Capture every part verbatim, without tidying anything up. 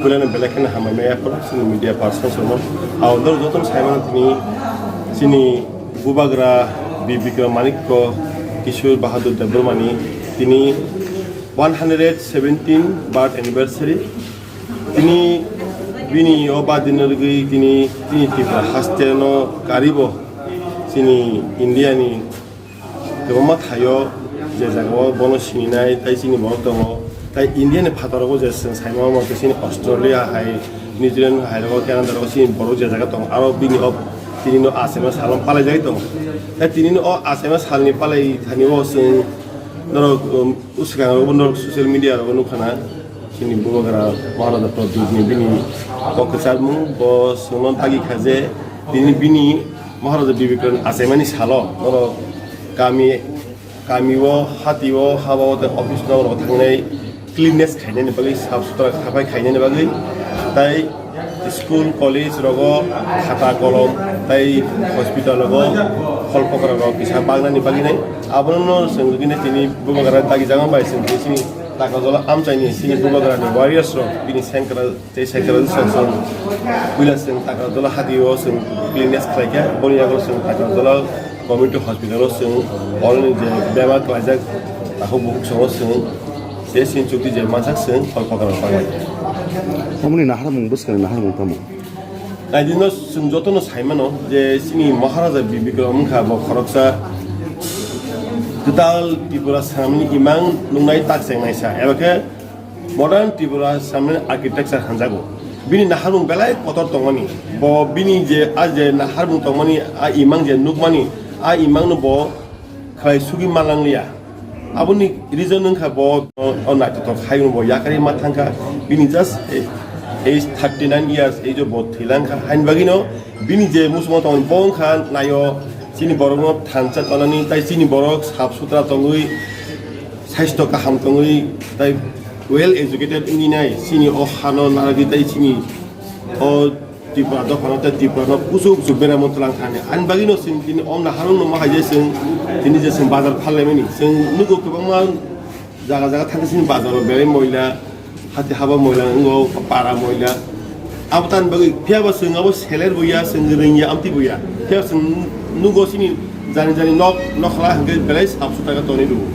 Kuleno belai kheno hambai maya phano chini media person sono. Aodor jotono saimano tini chini bubagra Bir Bikram Manikya Kishore Bahadur Debbarmani tini one hundred seventeen birth anniversary. Tini bini o badino rwgwi tini, tini Tripura hasteno karibo chini India ni kwbangma thaio je jagao bono sininai, tai chini borok tongo. Tai India ni phataro bo je chwng saimano mate chini Australia hai, New Zealand hai rogo, Canada rogo chini borok je jaga tongo, aro bini o tinino achema salon palai jai tongo. Tai tinino o achema salni palai thani o chwng norok, um, swkang rogo norok social media rogo nukha na. Chini bubagra Maharaja Pradyut ni bini kok kwcharmung bo chwngno dagi kha je tini bini Maharaja Bir Bikram achaimani salo norok kami, kami o, hati o, haba o tei office no rok thangnai cleanness khainani bagwi, sap sutra saphai khainani bagwi, tai school, college rogo khata kolom tai hospital rogo khol pokra rok kisa bagnani bagwi nai. Abono no chwng rwgwini tini bubagra dagi jagma bai chwng tini chini Takrajola amchaini chini bubagrani warriors rok bini sengkra tei sengkra song song puila chwng Takrajola hati o chwng cleanness khlaikha, boni yago chwng Takrajola community hospital o chwng oroni je bemar klaijak takhuk bukhuk songo chwng se sin chukti je mansak chwng khol pokra rok tanglai. Omoni naharmung bwskang naharmung tamo? Naidino chwng jotono saimano je chini Maharaja Bir Bikram wngkha bo khoroksa kwtal Tripura samani imang nungnai tak chengnaisa, eba khe modern Tripura samani architecture hanjago. Bini naharmung belai kotor tongmani, bo bini je a je naharmung tongmani, a imang je nukmani, a imangno bo khlai sugwi manlangliya. Aboni reason wngkha bo o naithothok hayung bo yakarwi ma thangkha. Bini just age thirty nine years age o bo thwilangkha. Haini bagwino bini je muchungo tongmani bo wngkha naio chini borokno thansa tonani tai chini borok sap sutra tongwi saisto kaham tongwi tai well educated wngwi nai chini o hano narwgwi tai chini o Tripura dophano tei Tripura no kuchuk kuchuk beramo twlang thani. Ani bagwi no chwng tini omna harung no ma hai je chwng tini je chwng bazar phalai mani. Chwng nugo kwbangma jaga jaga thangwi chini bazar o belai moila, hati haba moila, wngkha para moila. Abo tani bagwi phiya ba chwng abo seler bo ya, chwng ring ya, amtwi bo ya. Phiya ba chwng nugo chini jani jani nok, nokla hwnkhe belai sap sutra khe tonwi rwo.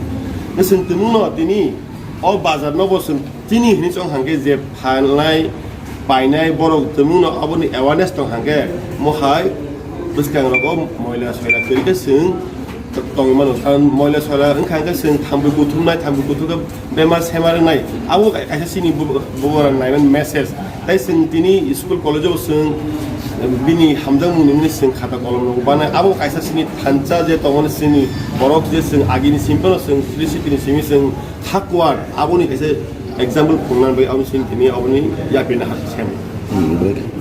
Chwng tongmung no tini o bazar no bo chwng chini hinwi chong hwnkhe je phalnai, painai borok tongmung no aboni awareness tong hwnkhe mohai bwskang rogo moila soila kwrwi khe chwng tongwi mano. Karon moila soila wngkha hwnkhe chwng thambwi kuthumnai, thambwi kuthum khe bemar semar wngnai. Abo kaisa chini bu-, bubagra naimani message. Tai chwng tini school college o chwng bini hamjakmung ni chwng khata kolom rok banai. Abo kaisa chini thansa je tongmani chini borok je chwng agini simi phano chwng three sixty ni simi chwng Thakwar, aboni kaisa example phunukna bagwi aboni sini tini aboni yapirna ha sem. Hmm, betul.